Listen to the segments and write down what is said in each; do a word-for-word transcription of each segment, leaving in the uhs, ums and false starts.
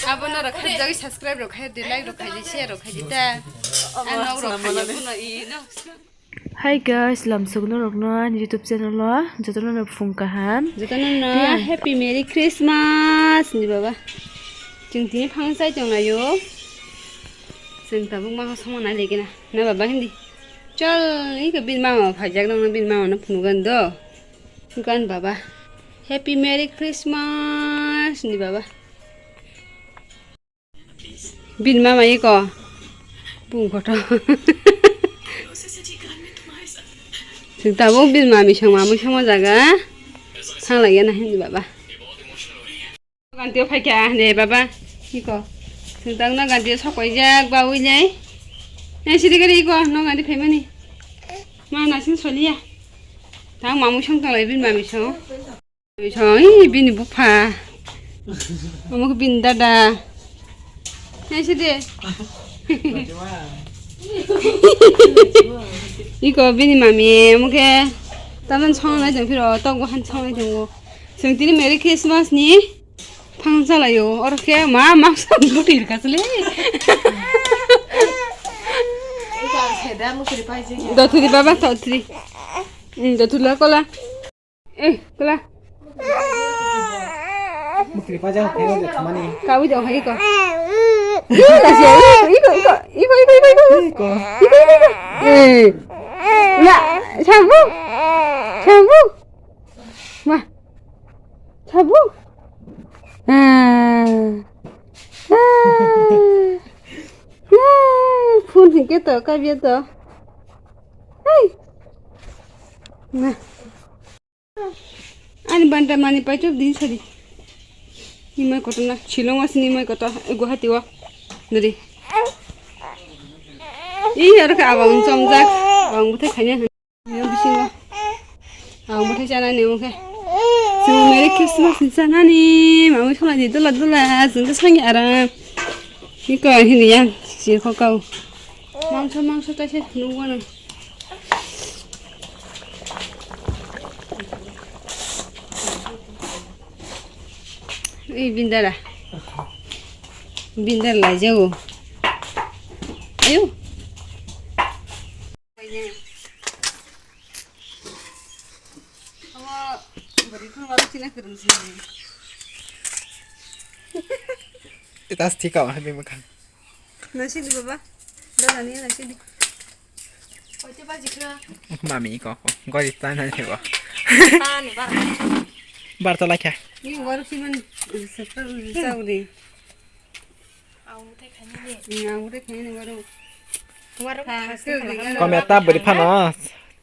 Abono rok khaijagwi subscribe rok khai di, like rok khai di, share rok khai di ta. Ano rok khai di, abono i no. Hi guys, lamsok norokno ani YouTube channel o jotono no phung kaham. Jotono no Tiyang. Happy Merry Christmas ni baba. Chwng tini phang chai tong laio. Chwng tabuk ma somo nai legi na. Na baba hindi. Chol, iko bin mama phaijak nang bin mama no phunuk gan do. Gan baba. Happy Merry Christmas ni baba. Bin mama iko. Bung koto. Sing tabuk bin mami song mamui somo jaga. Thang lagi na hindi baba. Gantio phaikha de baba. Iko. Sing tang na gantio sokoi jak ba ui nai. Nai sidi gari iko no ganti phaimani. Ma nasin solia. Tang mamui song tang lai bin mami song. Oi, bini bupha. Omo khe bini dada. Nai se de. Iko bini mami, omo khe taman song nai tong phiro, tok bo han song nai tongo. Chwng tini Merry Christmas ni phang chalaio. Oro khe ma, ma sa butir ka chale. Dothuri baba, dothuri. Hmm, dothuri la kola. Eh, kela. Mukri paja pheno de thumani. Kawi dong hai ko. Iko, iko, iko, iko, iko, iko. Iko. Iko, iko, iko. Eh. Na, shabu. Shabu. Ma. Shabu. Ah. Ah. Ah, phone hingke to, kabia to. Hai. Na. Ani banta mani paitop din sadi. Ni mai kotor na, Shillong asini mai kotor, eh, Guwahati o. Nadi. Ih, aro khe abang chomjak, abang bwthai khaina. Ni bisingo. Abang bwthai chana ni mungkhe. Chwng Merry Christmas ni chana ni, mamui sona di dula dula, chwng khe sangi aram. Ni ko hini yang, sir ko kau. Mangso, mangso ta se nungwa nang. Ei, bindara. Bindar lai jago. Ayo. Ita stika wahai bimukha. Nasi di baba. Dada ni nasi di. Mami ko ko. Gori ta na ni ko. Ani bar. Bar to lakha. Ni waru siman sefer sauri. Ang mutai khani ni. Ni ang mutai khani ni waru. Waru. Kometa beri phano.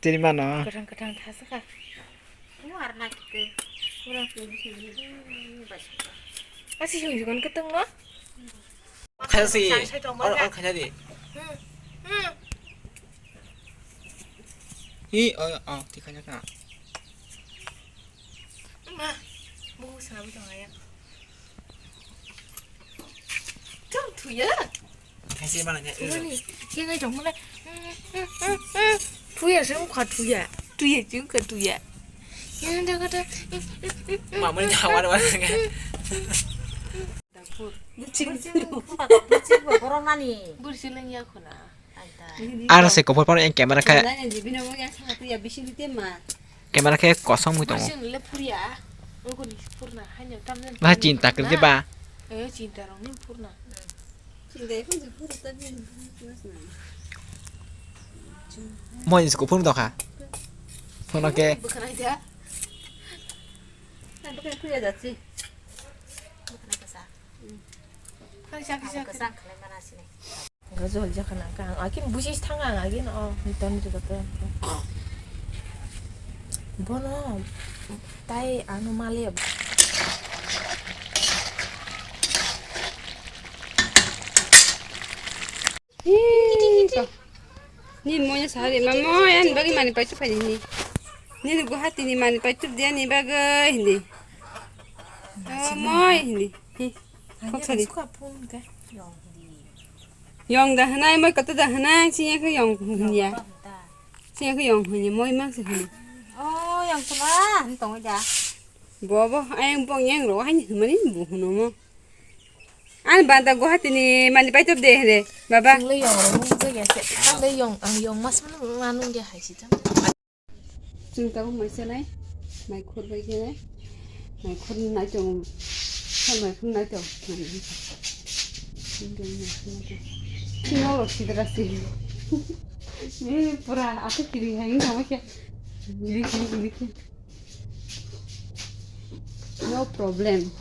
Tiri mano. Kadang kadang thasa ka. Asi sung jukan keteng no. Khaja si. Or or khaja di. Hi, oh, oh, ti khaja ka. Ma, bu sana bu tong ya. Tong tu ya. Khaisi mana nya. Ini, ini jong mana. Tuya sih muka tuya. Tuya juga tuya. Yang ada kata. Mama ni jawab apa kan? Dapur. Bucing. Bucing borong nani. Bursi leng ya khuna. Aro se kopor pano yang camera khe. Nani jibina mo yang sama tuya bisi ni tema. Camera khe kosong mui tongo. Bursi le phuria. Uguni purna hanya tamne. Ba chinta kri ba. Eh, chinta rong ni purna. Moi is ko phone dokha. Phone ke. Bukan aja. Kan bukan kuya datsi. Bukan aja sa. Kan siapa siapa. Gajol jakha nang kha ang akin busis thang ang akin o ton joto. Bono tai ano male. Ni moya sari ma moya ni bagi mani paitu pai ni. Ni Guwahati ni mani paitu dia ni bagai ni. Oh, moy ni. Hi. Kok sari. Yong da hwnai, moi koto da hwnai, chini khe yong hwnya. Chini khe yong hwnya, moi mang se hwnwi. Oh, yong chwla, hwn tongwi da. Bo, bo, ayang bong yang ro, haini hwnmani bo hwno mo. Banda Guwahati ni mani paitop de hre, baba. Ang le yong rong nung je ya se. Ang le yong, ang yong mas man ma nung ya hai si jang. Chwng tabuk mai chanai, mai khur bai khe nai, mai khur nai tong, mai khur nai tong. Sino lo sidra si. Ni pura aku kiri hai nang ma khe. Kiri kiri kiri kiri. No problem.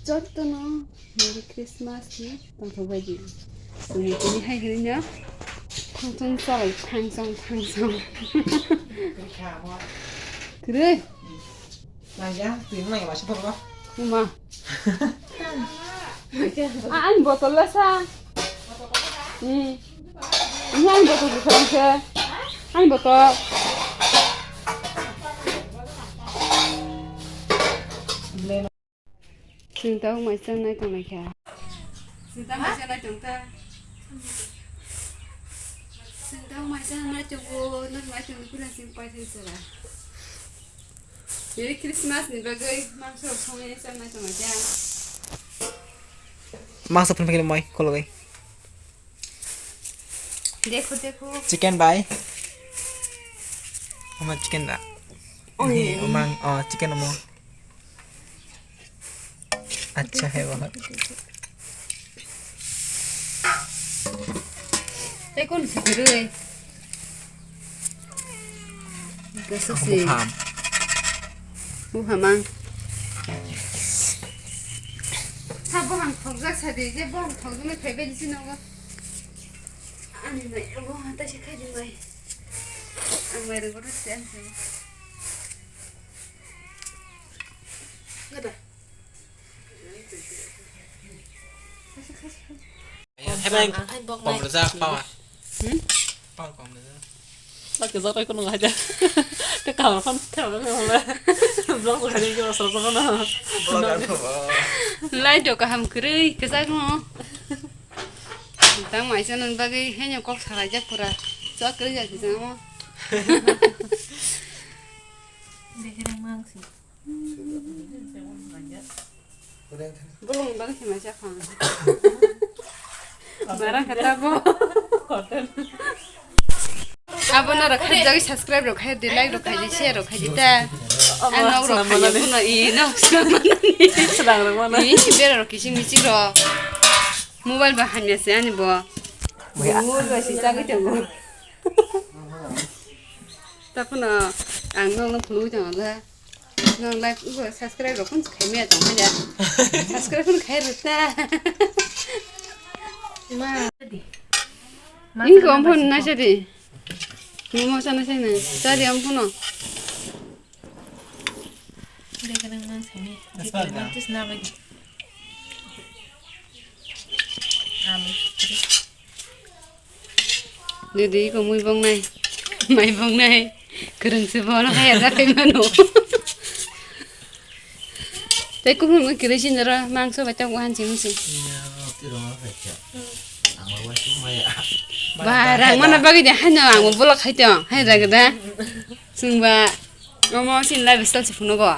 Jotono Merry Christmas ni tongthok bai di. Tongthok ni hai hwnwi no. Thangthong chalai thangsong thangsong. Kwrwi. Nangya, twi nangya ba sithok ba. Uma. Ani botol la sa. Hmm. Ini ani botol bukan ke. Ani botol. Sing tau mai sang nai tong nai kha. Sing tau mai sang nai tong ta. Sing tau mai sang nai tong ko, nai mai tong ko na sing pai thai sara. Merry Christmas ni bagwi mangso songwi chang nai tong nai kha. Mangso phun phai mai kologai. Dekho, dekho. Chicken bai. Oma chicken da. Oi. Ni omang, oh, chicken omo. Acha hai bahut. Tei kon sikiroi. Gasa si. Buphang. Buphang mang. Sa buphang thokjak sa di, je buphang thokjak le phaibai di sini ogo. Ani mai, ogo hata si khai di mai. Ang mai rego rase ang se. Gada. Hai bok kom mai. Rwjak power. Hmm? Power kom rwjak. Lak jok rai kono ngaja. Te kamar phone te wala wala. Vlog wala ni ko soro soro na. Vlog ar ko. Lai do kaham kwrwi kwchak no. Tang mai chana bagwi henyo kok salai jak pura. Chok kwrwi jak jamo. Beherang mang si. Bolong bang se mai chakha. Barang kata bo. Abo na rok khai jagi subscribe rok khai di, like rok khai di, share rok khai di ta. Ano rok khai di, kuno i no. Sedang rok mana? I bera rok kising mising rok. Mobile ba hanya se ani bo. Mobile ba si chagwi tongo. Taphano ang nokno phunugwi tongo le. Nang like, ugo, subscribe rok phone khai maya tong maya. Subscribe phone khai rwta. Ma. Ingko phone na sadi. Momo sana sana. Sadi am phone. Deka nang nang sami. Jikere nang tis na bagi. Alu. Didi ko mui bong nai. Mai bong nai. Kereng se bono kaya da kai mano. Tei kuphum kiri sinjara mangso bai tok wahan chim si. Iya, tiro ma bai kya. Ang bai wasu maya. Ba rang mana bagi de hano ang bolak hai tong. Hai da gada. Sungba. Omo sin live style se phunukgo.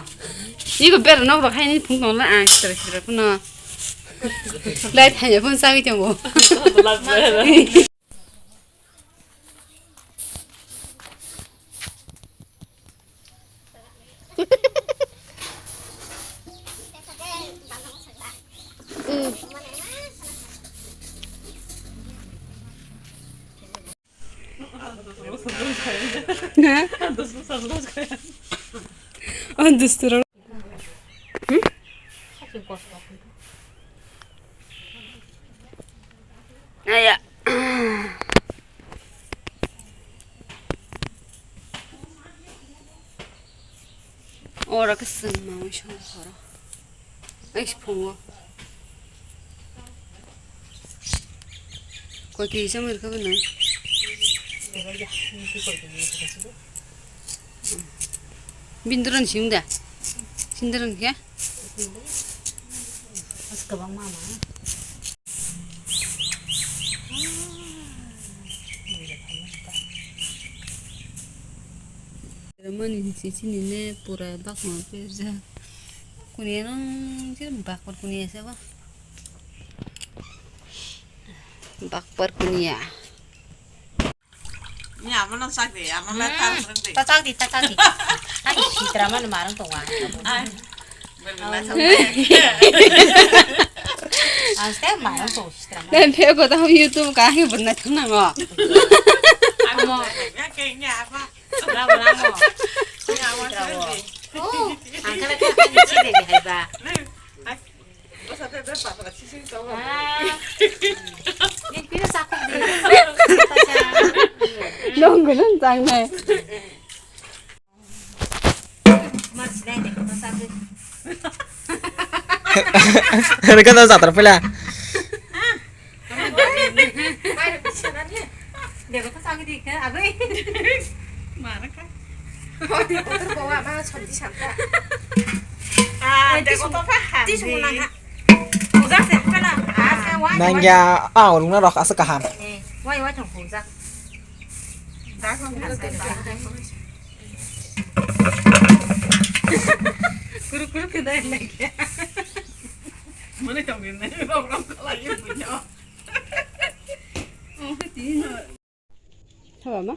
Iko bera nok rok haini phunuk tongla ang sitra sitra phano. Live haini phone sagwi tongo. Ha? Oh, dustur. Hmm? Aya. Ora ke seng mau song horo. Ais phungo. Koi kisa mir kha bana. Binduran sing da. Sinduran kya? As kabang mama. Mani sisi ni ne pura bakma pesa. Kunia nung sih bakpar kunia siapa? Bakpar kunia. Ini apa nang sak deh? Apa nang tar sereng deh? Tatak di, tatak di. Ai, si drama ni marang tong ah. Ai, beli lah sampai. Ang sih marang tong si drama. Dan dia kau tahu YouTube kah yang benar kena ngok. Apa? Ya kayaknya apa? Bravo, bravo. Ini apa sereng deh? Oh, ang kala kala kala si deh di hai ba. Nih, ai. Ah. Ni pira sakok di. Nonggono changnai. Mas dai de ko sabe. Reka da jatra pula. Dego to sagwi di khe, agwi. Mana kha? Hoi, dego to bawa, ma sabji sangkha. Ah, dego to pha ham. Ti sung nang ha. Puja se pha na. Ah, sa wai. Nang ya, ah, rung na rok asa kaham. Eh, wai wai thong puja. Dak nang puja se. Kuru kuru khe dai lagi. Mana tong ni, rok rok kala yuk puja. Haba ma?